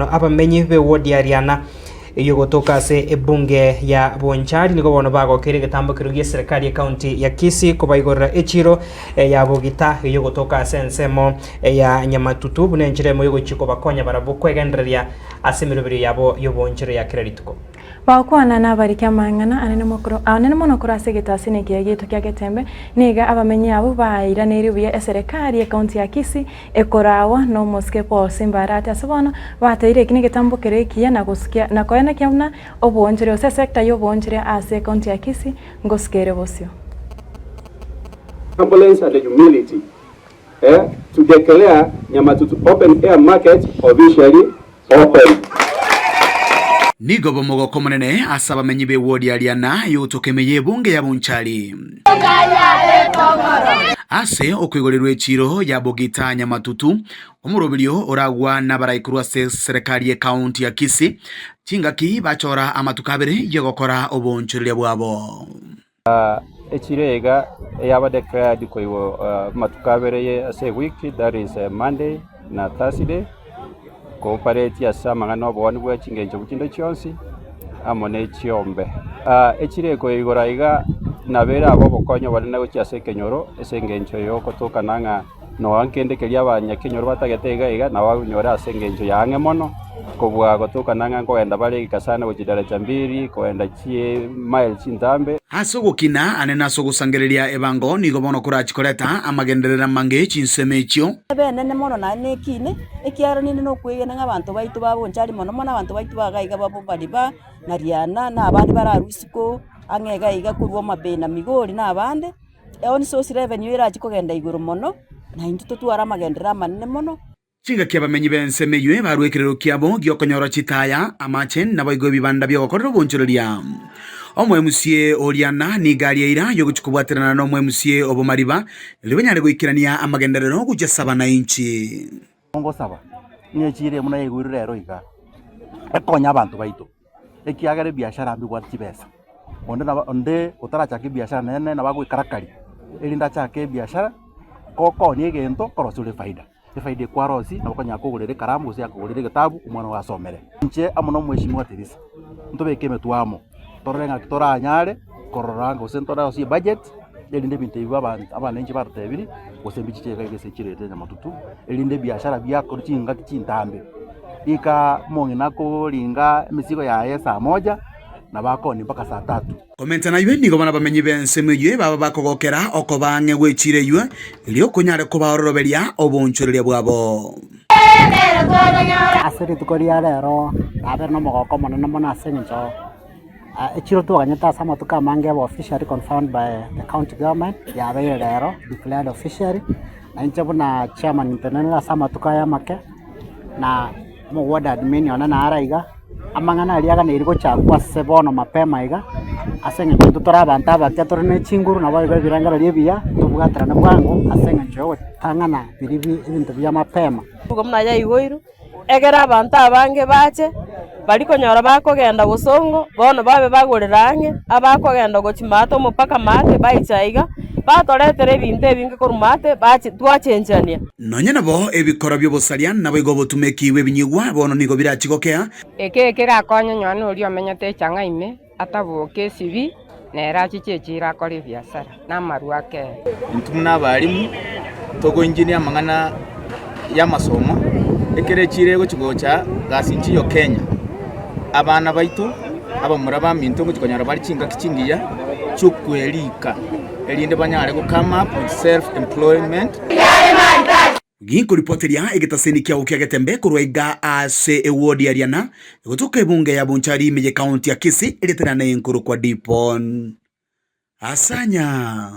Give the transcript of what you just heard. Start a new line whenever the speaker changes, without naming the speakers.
Abamenyi b'ewodi ya Riana eyio egotoka ase ebunge ya Bonchari nigo bono bagokeire egetambo keria gi'eserekari y'ecounty ya Kisii kobaigorera echiro ya Bogita eyio egotoka ase ensemo ya Nyamatutu buna enchera emo yogochia kobakonya barabwo kwegendereria ase emeroberio yabo y'oboonchore ya kera rituko.
Bagokwana nabariki amang'ana anene mokoro anene mono korwa ase egetasini ekiya giaito kia Getembe, nigo abamenyi abwo bairaneirie buya eserekari y'ecounty ya Kisii Ekoraagwa nomosike Paul Simba Arati ase bono bateire eki negetambo kere ekiya na gosukia na koenekia buna oboonchoria gose esector y'oboonchoria ase ecounty ya Kisii ngosuka ere bosio.
Humbleness and humility eh, to declare Nyamatutu Open Air Market officially open.
Nigo bomogoko omonene ase abamenyi b'ewodi ya Riana y'ogotoka ime y'ebunge ya Bonchari. Ase okoigorerwa echiiro ya Bogita Nyamatutu, omoroberio oragwa nabarai korwa ase serekari y'ekaunti ya Kisii, chingaki bachora amatuko abere y'ogokora oboonchoreria bwabo.
Echiro eye iga eyaba declared koigwa amatuko abere ye ase ewiki that is Monday na Thursday, cooperate ase amang'ana obooni bwa chingencho chinde chionsi amo ne chiombe. Echiro ekoigora iga nabo erabe obokonyi obonene gochia ase ekenyoro ase engencho ya ogotokana ng'a nonya kende keria abanyakenyoro batagete iga iga nabo babinyore ase engencho ya ang'e mono kobua gotokana ng'a nkogenda bare egeka sana gochia daraja mbili kogenda chimaili chintambe.
Ase ogokina ane na ase ogosangereria ebango nigo bono korachi koreta amagenderero amange chinsemo echio.
Ebe enene mono naende nekine, ekiagera ninde nokwegena ng'a abanto baito ba Bonchari mono mono abanto baito ba iga iga ba Bobariba, na Riana, na abande bararwe isiko, ang'e iga iga korwa Homa Bay na Migori na abande, own source revenue erache kogenda igoro mono, na intwe totware amagenderero amanene mono.
Chingaki abamenyi b'ensemo eyio barue ekerero kiabo gi'okonyora chitaya, amache, naboigo ebibanda bi'ogokorera obonchoreria. Omoemusie o Riana nigo aria eira y'ogochia kobwaterana n'omoemusie o Bomariba, erio banyare goikerania amagenderero gochia ase abanainchi.
Ngosaba ng'a echiro eye buna yaigwirwe rero iga, ekonye abanto baito, ekiagera ebiashara mbibwate chibesa, onde nabo onde otarachaka ebiashara nere nabo agoikarakaria, erinde achake ebiashara, kokonia egento korosia ore efaida. Efaida ekwarosia nabo okonyara kogorera ekaramu gose yakogorera egetabu omwana ogo asomere. Inche amo na omweshimiwa Teresa, ntobeke emetwe amo, torore ng'aki toranyare korora gose ntorosie ebudget, erinde ebinto ebi abanto abananchi batotebirie, gose mbichiche iga iga ase chireti ya nyamatutu, erinde ebiashara biakorwa chingaki chintambe. Rikaa omong'ina akoringa emesigo yaye saa moja, nabo akooni mpaka saa tatu.
Komenta naye nigo bono abamenyi b'ensemo eyio baba bakogokera okoba ang'e gw'echiiro eyio, erio okonyare kobaororoberia oboonchoreria bwabo.
Ase rituko ria rero nabere nomogoko omonene mono ase eng'encho echiro twaganyete ase amatuko amange ebe officially confirmed by the county government yabeire rero declared officially, na inche buna chairman ntenenere ase amatuko aya amake na omoward admin one nare aiga. Amang'ana aria aganeirie gochakwa ase bono mapema iga, ase eng'encho intwe tore abanto abake tore ne chinguru naboigo ebirengererio ebiya, tobwaterane bwango ase eng'encho ya ogotang'ana biria bi ebinto bia mapema.
Nigo buna yaigoirwe, egere abanto abange bache, baria konyora bakogenda bosongo, bono babe bagorera ang'e, abakogenda gochia maate omopaka maate baicha iga, batoretera ebinto ebinge korwa maate bache twachenchania.
Nonya nabo ebikoro bi'obosaria naboigo obotumeki bw'ebinyigwa bono nigo birachie gokea.
Eke kerakonye nonya noria omenyete echang'a ime, ataboke esibi, nere achiche echiiro akore ebiasara, na amarwa akee.
Intwe buna abalimu togoinjinia amang'ana y'amasomo, ekero echiiro egochi gocha gasi nchiyo Kenya, abana baito, abamura baminto ngochi konyora bare chingaki chingiya chiokwerika erinde banyare go come up with self employment.
Ginkoripoteria egetaseni kiao kia Getembe korwa iga ase ewodi ya Riana, egotoka ebunge ya Bonchari ime ye county ya Kisii, erieta riane nkorokwa Dipon Asanya.